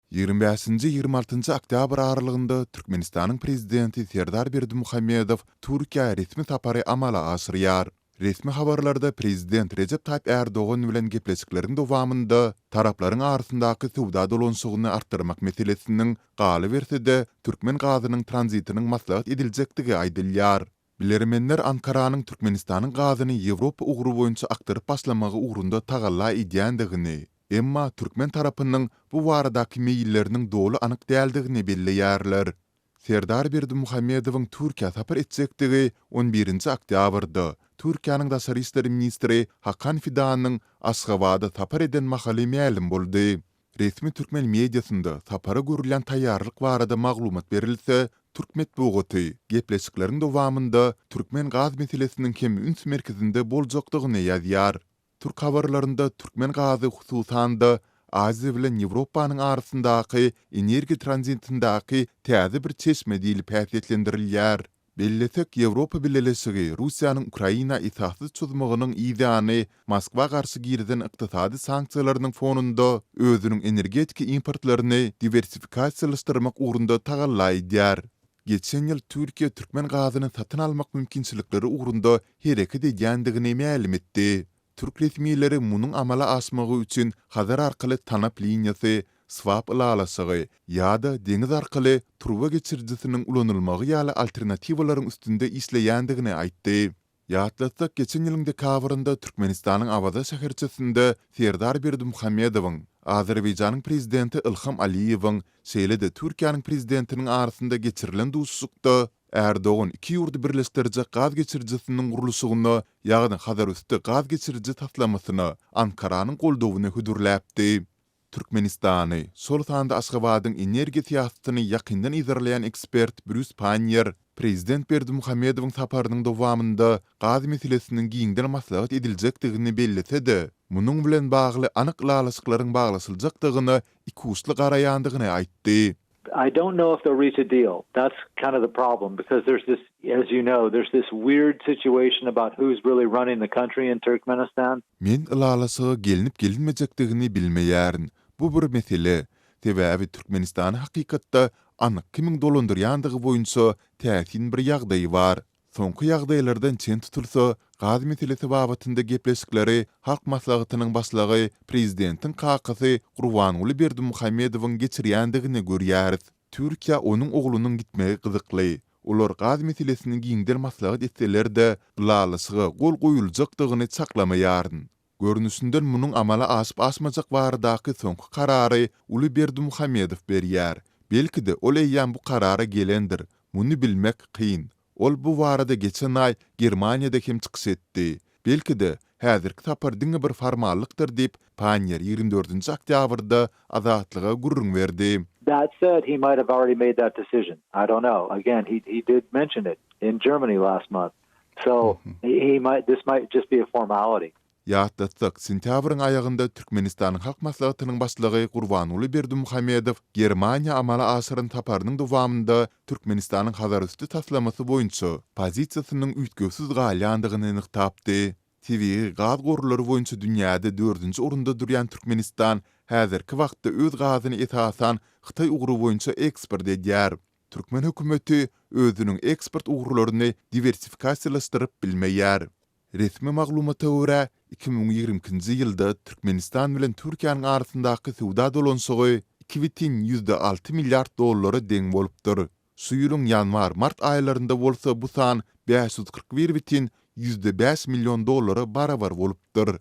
Ýigrimi bäşinji, 26-njy oktýabr aralygynda Türkmenistanyň Prezidenti Serdar Berdimuhamedow Türkiýä resmi sapary amala aşyrýar. Resmi habarlarda Prezident Rejep Taýyp Ärdogan bilen gepleşikleriň dowamynda taraplaryň arasyndaky söwda dolanyşygyny artdyrmak meselesiniň, galyberse-de, türkmen gazynyň tranzitiniň maslahat ediljekdigi aýdylýar. Bilermenler Ankaranyň Türkmenistanyň gazyny Ýewropa ugry boýunça akdyryp başlamagy ugrunda tagalla edýändigini, emma türkmen tarapynyň bu baradaky meýilleriniň doly anyk däldigini belleýärler. Serdar Berdimuhamedowyň Türkiýä sapar etjekdigi on birinji oktýabrda, Türkiýäniň daşary işler ministri Hakan Fidanyň Aşgabada sapar eden mahaly mälim boldy. Resmi türkmen mediasynda sapara görülýän taýýarlyk barada maglumat berilse, türk metbugaty gepleşikleriň dowamynda türkmen gaz meselesiniň hem üns merkezinde boljakdygyny ýazýar. Türk habarlarynda türkmen gazy hususan-da Aziýa bilen Ýewropanyň arasyndaky energiýa tranzitindäki täze bir çeşme diýlip häsiýetlendirilýär. Bellesek, Ýewropa Bileleşigi Russiýanyň Ukraina esassyz çozmagynyň yzýany Moskwa garşy girizen ykdysady sanksiýalarynyň fonunda özüniň energetika importlaryny diwersifikasiýalaşdyrmak ugrunda tagalla edýär. Geçen ýyl Türkiýe türkmen gazyny satyn almak mümkinçilikleri ugrunda hereket edýändigini mälim etdi. Türk resmileri munuň amala aşmagy üçin Hazar arkaly tanap liniýasy, swap ylalaşygy ýa-da deňiz arkaly turba geçirijisiniň ulanylmagy ýaly alternatiwalaryň üstünde işleýändigini aýtdy. Ýatlatsak, geçen ýylyň dekabrynda Türkmenistanyň Awaza şäherçesinde Serdar Berdimuhamedowyň, Azerbaýjanyň Prezidenti Ilham Aliýewiň, şeýle-de Türkiýäniň Prezidentiniň arasynda geçirilen duşuşykda Ärdogan iki ýurdy birleşdirjek gaz geçirijisiniň gurluşygyna, ýagny Hazarüsti gaz geçiriji taslamasyna Ankaranyň goldawyny hödürläpdi. Türkmenistany, şol sanda Aşgabadyň energiýa syýasatyny ýakyndan yzarlaýan ekspert Brýus Panniýer prezident Berdimuhamedowyň saparynyň dowamynda gaz meselesiniň giňden maslahat ediljekdigini bellese-de, munuň bilen bagly anyk ylalaşyklaryň baglaşyljakdygyna ikuçly garaýandygyny aýtdy. I don't know if they'll reach a deal. That's kind of the problem because there's this, as you know, there's this weird situation about who's really running the country in Turkmenistan. Men ylalaşyga gelnip-gelinmejekdigini bilmeýärin. Bu bir mesele. Sebäbi Türkmenistany hakykatda anyk kimiň dolandyrýandygy boýunça täsin bir ýagdaý bar. Soňky ýagdaýlardan çen tutulsa, gaz meselesi babatynda gepleşikleri Halk Maslahatynyň Başlygy, prezidentiň kakasy Gurbanguly Berdimuhamedowyň geçirýändigini görýäris. Türkiýä onuň oglunyň gitmegi gyzykly. Olar gaz meselesini giňden maslahat etseler-de, ylalaşyga gol goýuljakdygyny çaklamaýaryn. Görnüşinden munuň amala aşyp-aşmajak baradaky soňky karary uly Berdimuhamedow berýär. Belki-de ol eýýäm bu karara gelendir, muny bilmek kyn. Ol bu barada geçen aý Germaniýada hem çykyş etdi. Belki-de, häzirki sapar diňe bir formallykdyr diýip, Panniýer 24-nji oktýabrda Azatlyga gürrüň berdi. That said, he might have already made that decision. I don't know. Again, he he did mention it in Germany last month. So, he might, this might just be a formality. Ýatlatsak, sentýabryň aýagynda Türkmenistanyň Halk Maslahatynyň Başlygy Gurbanguly Berdimuhamedow Germaniýa amala aşyran saparynyň dowamynda Türkmenistanyň Hazarüsti taslamasy boýunça pozisiýasynyň üýtgewsiz galýandygyny nygtapdy. Tebigy gaz gorlary boýunça dünýäde dördünji orunda durýan Türkmenistan häzirki wagtda öz gazyny esasan Hytaý ugry boýunça eksport edýär. Türkmen hökümeti özüniň eksport ugurlaryny diwersifikasiýalaşdyryp bilmeýär. Resmi maglumata görä, 2022-nji ýylda Türkmenistan bilen Türkiýäniň arasyndaky söwda dolanyşygy 2,6 milliard dollara deň bolupdyr. Şu ýylyň ýanwar-mart aýlarynda bolsa bu san 541,5 million dollara barabar bolupdyr.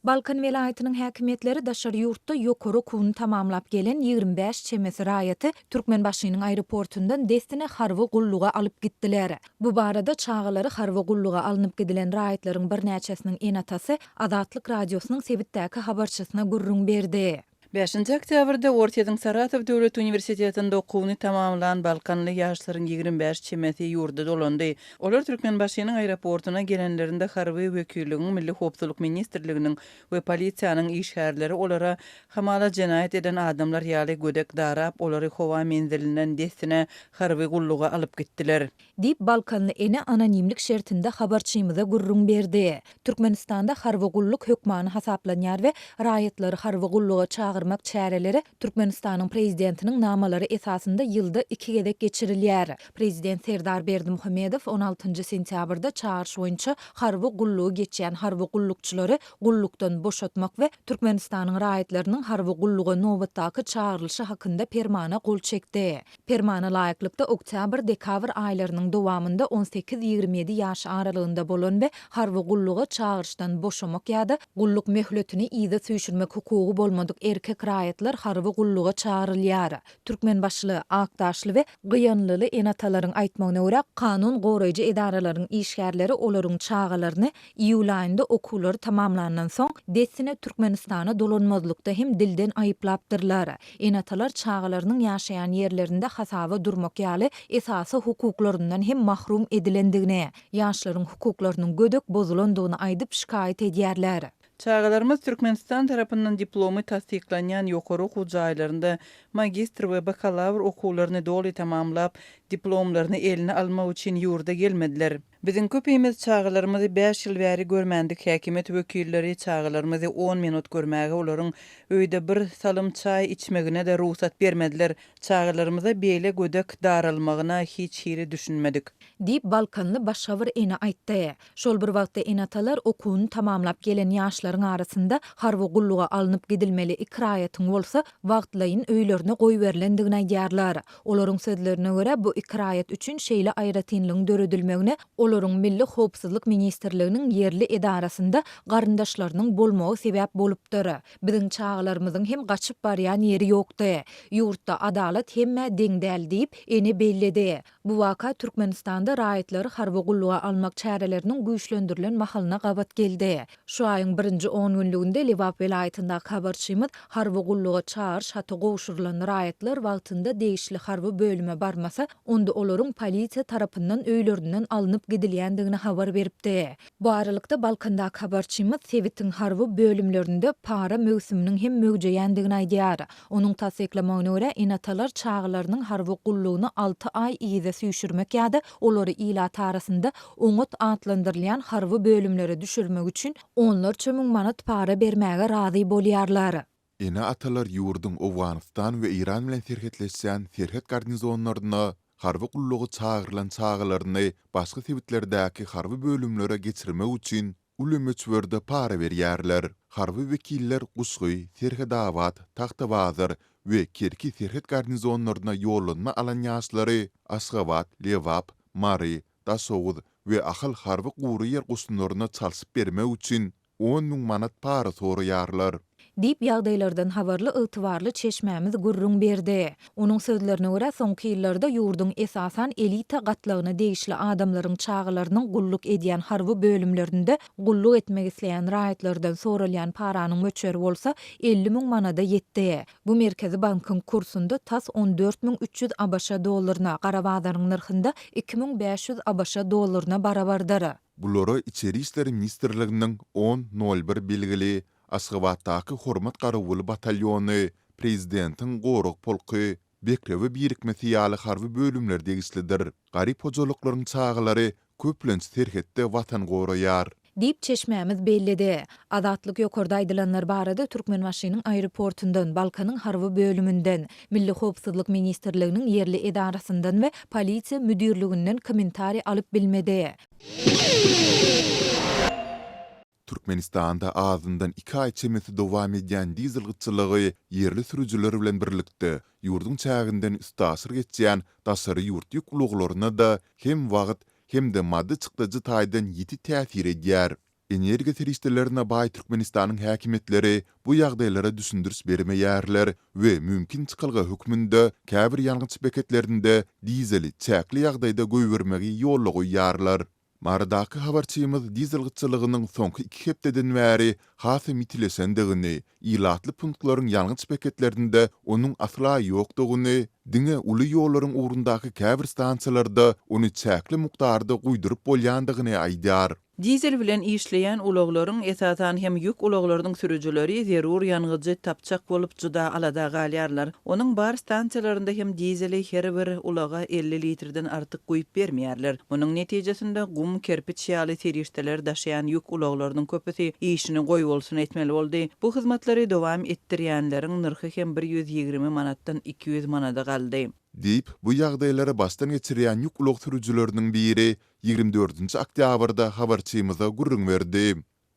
Balkan welaýatynyň häkimiýetleri daşary ýurtda ýokary okuwyny tamamlap gelen 25 çemesi raýaty Türkmenbaşynyň aeroportundan dessine harby gulluga alyp gitdiler. Bu barada çagalary harby gulluga alnyp gidilen raýatlaryň birnäçesiniň ene-atasy Azatlyk Radiosynyň sebitdäki habarçysyna gürrüň berdi. Bäşinji oktýabrda Orsýetiň Saratow döwlet uniwersitetinde okuwyny tamamlan balkanly ýaşlaryň 25 çemesi ýurda dolandy. Olar Türkmenbaşynyň aeroportuna gelenlerinde harby wekilligiň, Milli howpsuzlyk ministrliginiň we polisiýanyň işgärleri olara hamala jenaýat eden adamlar ýaly gödek darap, olary howa menzilinden dessine harby gulluga alyp gitdiler. Diýip, balkanly ene anonimlik şertinde habarçymyza gürrüň berdi. Türkmenistanda harby gulluk hökmany hasaplanýar we raýatlary harby gulluga çagyrmak çäreleri Türkmenistanyň Prezidentiniň namalary esasynda ýylda iki gezek geçirilýär. Prezident Serdar Berdimuhamedow on altynjy sentýabrda çagyryş boýunça harby gullugy geçýän harby gullukçylary gullukdan boşatmak we Türkmenistanyň raýatlarynyň harby gulluga nobatdaky çagyrylyşy hakynda Permana gol çekdi. Permana laýyklykda, oktýabr-dekabr aýlarynyň dowamynda on sekiz-ýigrimi ýedi ýaş aralygynda bolan we harby gulluga çagyryşdan boşamak ýa-da gulluk möhletini yza süýşürmek hukugy bolmadyk erkek raýatlar harby gulluga çagyrylýar. Türkmenbaşyly, akdaşly we gyýanlyly ene-atalaryň aýtmagyna görä, kanun goraýjy edaralaryň işgärleri olaryň çagalaryny Iýul aýynda okuwlary tamamlandan soň, dessine Türkmenistana dolanmazlykda hem dilden aýyplapdyrlar. Ene-atalar çagalarynyň ýaşaýan ýerlerinde hasaba durmak ýaly esasy hukuklaryndan hem mahrum edilendigini, ýaşlaryň hukuklarynyň gödek bozulandygyny aýdyp şikaýat edýärler. Çagalarymyz Türkmenistan tarapyndan diplomy tassyklanýan ýokary okuw jaýlarynda magistr we bakalawr okuwlaryny doly tamamlap, diplomlaryny eline almak üçin ýurda gelmediler. Biziň köpimiz çagalarymyzy bäş ýyl bäri görmändik, häkimiýet wekilleri çagalarymyzy on minut görmäge, olaryň öýde bir salym çaý içmegine-de rugsat bermediler. Çagalarymyza beýle gödek daralmagyna hiç hili düşünmedik. Diýip, balkanly başga bir ene aýtdy. Şol bir wagtda ene-atalar okuwyny tamamlap gelen ýaşlaryň arasynda harby gulluga alnyp gidilmeli iki raýatyň bolsa wagtlaýyn öýlerine goýberilendigini aýdýarlar. Olaryň sözlerine görä, bu iki raýat üçin şeýle aýratynlygyň döredilmegine olaryň Milli howpsuzlyk ministrliginiň ýerli edarasynda garyndaşlarynyň bolmagy sebäp bolupdyr. Biziň çagalarymyzyň hem gaçyp barýan ýeri ýokdy. Ýurtda adalat hemmä deň däl diýip, ene belledi. Bu waka Türkmenistanda raýatlary harby gulluga almak çäreleriniň güýçlendirilen mahalyna gabat geldi. Şu aýyň birinji on günlüginde Lebap welaýatyndaky habarçymyz harby gulluga çagyryş haty gowşurylan raýatlar wagtynda degişli harby bölüme barmasa, onda olaryň polisiýa tarapyndan öýlerinden alnyp gidilýändigini habar beripdi. Bu aralykda, Balkandaky habarçymyz sebitiň harby bölümlerinde para möwsüminiň hem möwjeýändigini aýdýar. Onuň tassyklamagyna görä, ene-atalar çagalarynyň harby gullugyny alty aý yza süýşürmek ýa-da olary ilat arasynda oňat atlandyrylýan harby bölümlere düşürmek üçin onlarça müň manat para bermäge razy bolýarlar. Ene-atalar ýurduň Owganystan we Eýran bilen serhetleşýän serhet garnizonlaryna harby gulluga çagyrylan çagalaryny başga sebitlerdäki harby bölümlere geçirmek üçin uly möçberde para berýärler. Harby wekiller Guşgy, Serhetabat, Tagtabazar we Kerki serhet garnizonlaryna ýollanma alan ýaşlary Aşgabat, Lebap, Mary, Daşoguz we Ahal harby gury ýer goşunlaryna çalşyp bermek üçin 10 000 manat para soraýarlar. Diýip, ýagdaýlardan habarly ygtybarly çeşmämiz gürrüň berdi. Onuň sözlerine görä, soňky ýyllarda ýurduň esasan elita gatlagyna degişli adamlaryň çagalarynyň gulluk edýän harby bölümlerinde gulluk etmek isleýän raýatlardan soralýan paranyň möçberi bolsa 50 müň manada ýetdi. Bu Merkezi bankyň kursunda tas 14 300 ABŞ dollaryna, gara bazaryň nyrhynda 2500 ABŞ dollaryna barabardyr. Bulara Içeri işler ministrliginiň on, nol bir belgili Aşgabatdaky Hormat garawuly batalýony, Prezidentiň gorag polky, Bekrewe birikmesi ýaly harby bölümler degişlidir. Garyp hojalyklaryň çagalary köplenç serhetde Watan goraýar. Diýip, çeşmämiz belledi. Azatlyk ýokarda aýdylanlar barada Türkmenbaşynyň aeroportundan, Balkanyň harby bölüminden, Milli howpsuzlyk ministrliginiň ýerli edarasyndan we polisiýa müdirliginden kommentariý alyp bilmedi. Türkmenistanda azyndan iki aý çemesi dowam edýän dizel gytçylygy ýerli sürüjiler bilen birlikde, ýurduň çäginden üstaşyr geçýän daşary ýurt ýük ulaglaryna-da hem wagt, hem-de maddy çykdajy taýdan ýiti täsir edýär. Energiýa serişdelerine baý Türkmenistanyň häkimiýetleri bu ýagdaýlara düşündiriş bermeýärler we mümkin çykalga hökmünde käbir ýangyç beketlerinde dizeli çäkli ýagdaýda goýbermegi ýola goýýarlar. Marydaky habarçymyz dizel gytçylygynyň soňky iki hepdeden bäri hasam ýitileşendigini, ilatly punktlaryň ýangyç beketlerinde onuň asla ýokdugyny, diňe uly ýollaryň ugrundaky käbir stansiýalarda ony çäkli mukdarda guýduryp bolýandygyny aýdýar. Dizel bilen işleýän ulaglaryň, esasan hem ýük ulaglarynyň sürüjileri zerur ýangyjy tapjak bolup juda alada galýarlar. Onuň bar stansiýalarynda hem dizeli her bir ulaga 50 litrden artyk guýup bermeýärler. Munuň netijesinde gum, kerpiç ýaly serişdeleri daşaýan ýük ulaglarynyň köpüsi işini goýbolsun etmeli boldy. Bu hyzmatlary dowam etdirýänleriň nyrhy hem 120 manatdan 200 manada galdy. Diýip, bu ýagdaýlary başdan geçirýän ýük ulag sürüjileriniň biri 24-nji oktýabrda habarçymyza gürrüň berdi.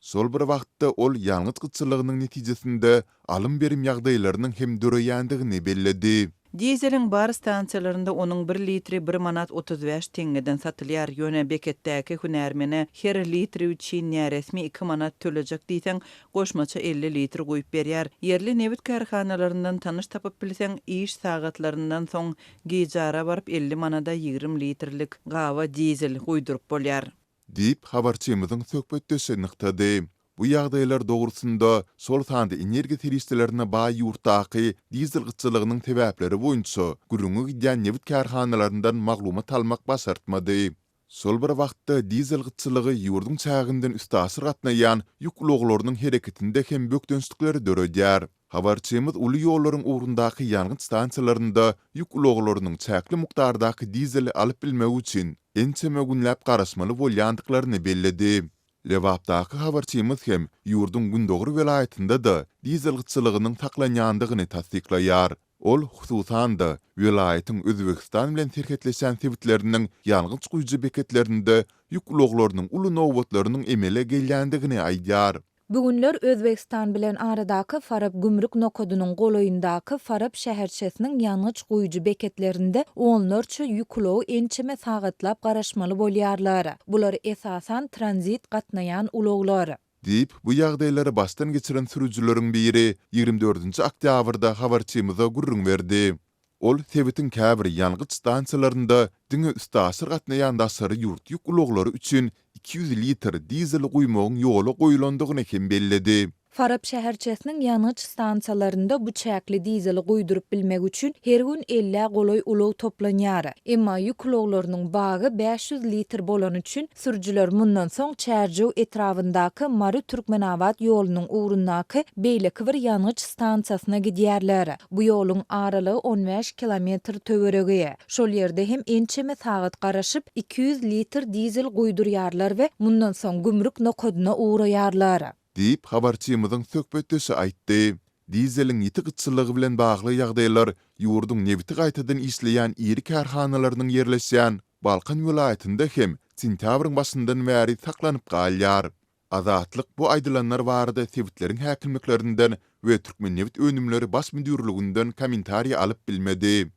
Şol bir wagtda, ol ýangyç gytçylygynyň netijesinde alym-berim ýagdaýlarynyň hem döreýändigini belledi. Dizeliň bar stansiýalarynda onuň bir litri bir manat 35 teňňeden satylýar, ýöne beketdäki hünärmene her litri üçin näresmi iki manat tölejek diýseň, goşmaça 50 litr guýup berýär. Ýerli nebit kärhanalaryndan tanyş tapyp bilseň, iş sagatlaryndan soň gijara baryp 50 manada 20 litrlik gaba dizel guýduryp bolýar. Diýip, habarçymyzyň söhbetdeşi nygtady. Bu ýagdaýlar dogrusynda, şol sanda energiýa serişdelerine baý ýurtdaky dizel gytçylygynyň sebäpleri boýunça gürrüňi gidýän nebit kärhanalaryndan maglumat almak başartmady. Şol bir wagtda, dizel gytçylygy ýurduň çäginden üstaşyr gatnaýan ýük ulaglarynyň hereketinde hem bökdençlikleri döredýär. Habarçymyz uly ýollaryň ugrundaky ýangyç stansiýalarynda ýük ulaglarynyň çäkli mukdardaky dizeli alyp bilmegi üçin ençeme günläp garaşmaly bolýandyklaryny belledi. Lebapdaky habarçymyz hem ýurduň gündogar welaýatynda-da dizel gytçylygynyň saklanýandygyny tassyklaýar. Ol, hususan-da, welaýatyň Özbegistan bilen serhetleşýän sebitleriniň ýangyç guýujy beketlerinde ýük ulaglarynyň uly nobatlarynyň emele gelýändigini aýdýar. Bu günler Özbegistan bilen aradaky Farap gümrük nokadynyň golaýyndaky Farap şäherçesiniň ýangyç guýujy beketlerinde onlarça ýük ulagy ençeme sagatlap garaşmaly bolýarlar. Bular esasan tranzit gatnaýan ulaglar. Diýip, bu ýagdaýlary başdan geçiren sürüjileriň biri 24 dördünji oktýabrda habarçymyza gürrüň berdi. Ol sebitiň käbir ýangyç stansiýalarynda diňe üstaşyr gatnaýan daşary ýurt ýük ulaglary üçin 200 litr dizel guýmagyň ýola goýulandygyny hem belledi. Farap şäherçesiniň ýangyç stansiýalarynda bu çäkli dizeli guýduryp bilmek üçin her gün ellä golaý ulag toplanýar. Emma ýük ulaglarynyň bagy 500 litr bolany üçin, sürüjiler mundan soň Çärjew etrabyndaky Mary-Türkmenabat ýolunyň ugrundaky beýleki bir ýangyç stansiýasyna gidýärler. Bu ýoluň aralygy on bäş kilometr töweregi. Şol ýerde hem ençeme sagat garaşyp, 200 litr dizel guýdurýarlar we mundan soň gümrük nokadyna ugraýarlar. Diýip, habarçymyzyň söhbetdeşi aýtdy. Dizeliň ýiti gytçylygy bilen bagly ýagdaýlar ýurduň nebiti gaýtadan işleýän iri kärhanalarynyň ýerleşýän Balkan welaýatynda hem sentýabryň başyndan bäri saklanyp galýar. Azatlyk bu aýdylanlar barada sebitleriň häkimliklerinden we Türkmennebitönümleri baş müdirliginden kommentariý alyp bilmedi.